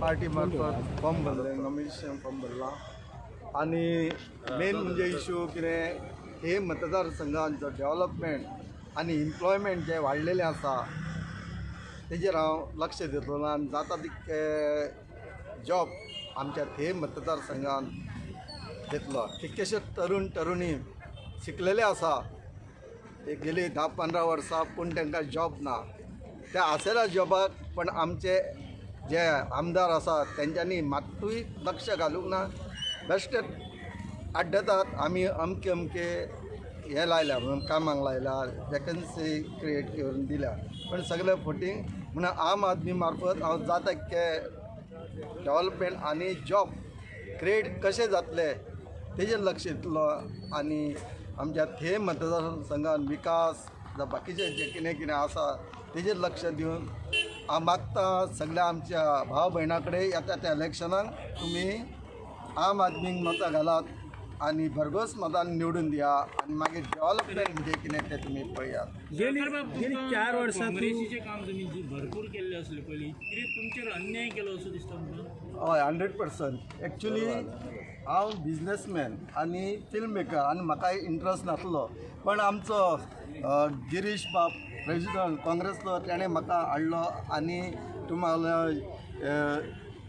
Party मार्फत form भरले, nomination form भरला. आनी मेन म्हणजे इशू कितें, हे मतदारसंघांचो डेवलपमेंट आनी इम्प्लॉयमेंट जें वाडलेलें आसा तेजेर हांव लक्ष दितलो आनी जाता तितके जॉब आमच्या हे मतदारसंघान दितलो. कितकेशे तरुण तरुणी शिकलेले आसा, एक गेली 10-15 वर्सां, पूण तांकां जॉब ना. त्या आसल्या जॉबाक पण आमचे जे आमदार आसा तेंच्यांनी मात्तूय लक्ष घालूंक ना. बेश्टे आड्डतात, आमी अमके अमके हे लायल्या म्हणून, कामाक लायल्या, वेकन्सी क्रिएट करून दिल्या, पण सगळे फटींग. म्हणून आम आदमी मार्फत हांव जाता तितके डेवलपमेंट आनी जॉब क्रिएट कशें जातले तेजेर लक्ष दितलो आनी आमच्या थे मतदारसंघान विकास जावं बाकीचे जे कितें कितें आसा तेजेर लक्ष दिवन हांव मागता सगळ्या आमच्या भाव भयणां कडेन, येता त्या इलेक्शनाक तुमी आम आदमीक मतां घालात आनी भरघोस मतान निवडून दिया आनी मागीर डेवलपमेंट म्हणजे कितें तें तुमी पळयात. गेली गेली 4 वर्सां तूं काँग्रेसीचें काम तुमी जी भरपूर केल्लें आसलें पयलीं, कितें तुमचेर अन्याय केलो असो दिसता तुमकां? हय, 100%. एक्चुली हांव बिजनसमॅन आनी फिल्म मेकर आनी म्हाका इंट्रस्ट नासलो, पण आमचो गिरीश बाब प्रेजिडंट काँग्रेसचो, तेणें म्हाका हाडलो आनी तुम्हाला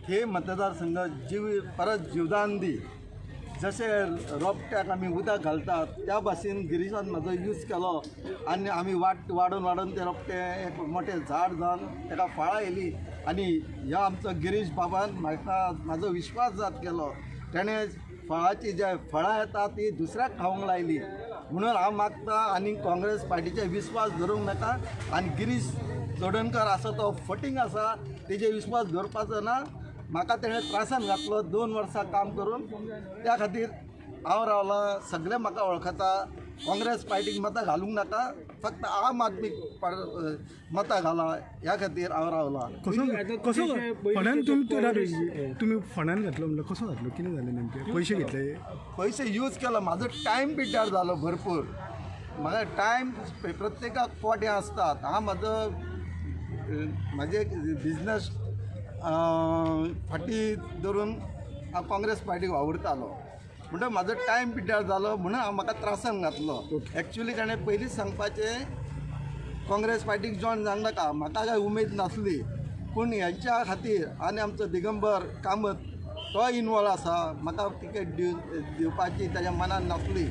हे मतदारसंघ जीव परत जीवदान दी. जशें रोपट्याक आमी उदक घालतात त्या भाशेन गिरीशान म्हाजो यूज केलो आनी आमी वाट वाडोवन वाडोवन तें रोपटें एक मोटें झाड जावन ताका फळां येयलीं. आनी ह्या आमचो गिरीश बाबान म्हाका म्हाजो विश्वासघात केलो. तेणें फळाची जे फळां येता ती दुसऱ्याक खावंक लायली. म्हणून हांव मागता आनी काँग्रेस पार्टीचेर विस्वास दवरूंक नाका आनी गिरीश चोडणकर आसा तो फटींग आसा, तेजेर विस्वास दवरपाचो ना. म्हाका तेणें त्रासान घातलो 2 वर्सां काम करून. त्या खातीर हांव रावलां, सगळे म्हाका वळखता. काँग्रेस पार्टीक मतां घालूंक नाका, फक्त आम आदमी मतां घाला, ह्या खातीर हांव रावलां. कसो आतां कसो तुमचे पयलीं फंडान जे तुमी तुमी फंडान घातलो म्हणल्यार कसो घातलो? कितें जालें नेमकें? पयशे घेतले? पयशे यूज केलो, म्हाजो टायम पिड्ड्यार जालो भरपूर. म्हाका टायम, प्रत्येकाक कोटे आसतात. हांव म्हाजो म्हाजे बिजनस फाटीं धरून हांव काँग्रेस पार्टीक वावुरतालो, म्हणटकीर म्हाजो टायम पिड्ड्यार जालो म्हणून हांव म्हाका त्रासान घातलो. एक्चुली ताणें पयलींच सांगपाचें, काँग्रेस पार्टीक जॉयन जावंक नाका. म्हाका काय उमेद नासली, पूण हेंच्या खातीर आनी आमचो दिगंबर कामत तो इनवॉल्व आसा. म्हाका तिकेट दिवपाची ताच्या मनान नासली,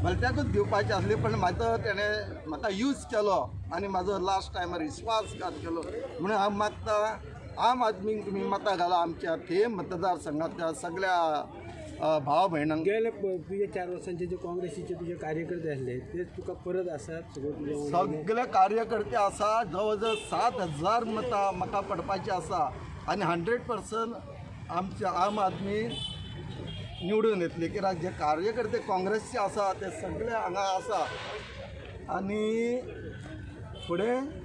भलत्याकूच दिवपाची आसली, पण म्हाजो तेणें म्हाका यूज केलो आनी म्हाजो लास्ट टायमार विश्वासघात केलो. म्हणून हांव मागता, आम आदमीक तुमी मतां घाला आमच्या थे मतदारसंघातल्या सगळ्या भाव भयणांक. गेले तुजे 4 वर्सांचे जे काँग्रेसीचे तुजे कार्यकर्ते आसले ते तुका परत आसात सगळे तुजे वांगडा? सगळे कार्यकर्ते आसा. जवळ जवळ 7000 मतां म्हाका पडपाची आसा आनी 100% आमचे आम आदमी निवडून येतले, कित्याक जे कार्यकर्ते काँग्रेसचे आसा ते सगळे हांगा आसा. आनी फुडें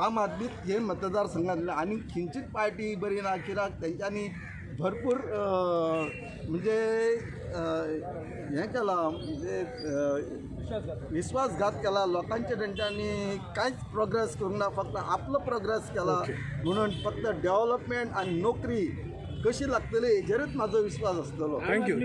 आम आदमी हे मतदारसंघातले आनी खंयचीच पार्टी बरी ना, कित्याक तेंच्यांनी भरपूर म्हणजे हें केलां, म्हणजे विश्वासघात केला लोकांचे. तेंच्यांनी कांयच प्रोग्रेस करूंक ना, फक्त आपलो प्रोग्रेस केला. म्हणून फक्त डेवलपमेंट आनी नोकरी कशी लागतली हेजेरूच म्हाजो विश्वास आसतलो. Thank you.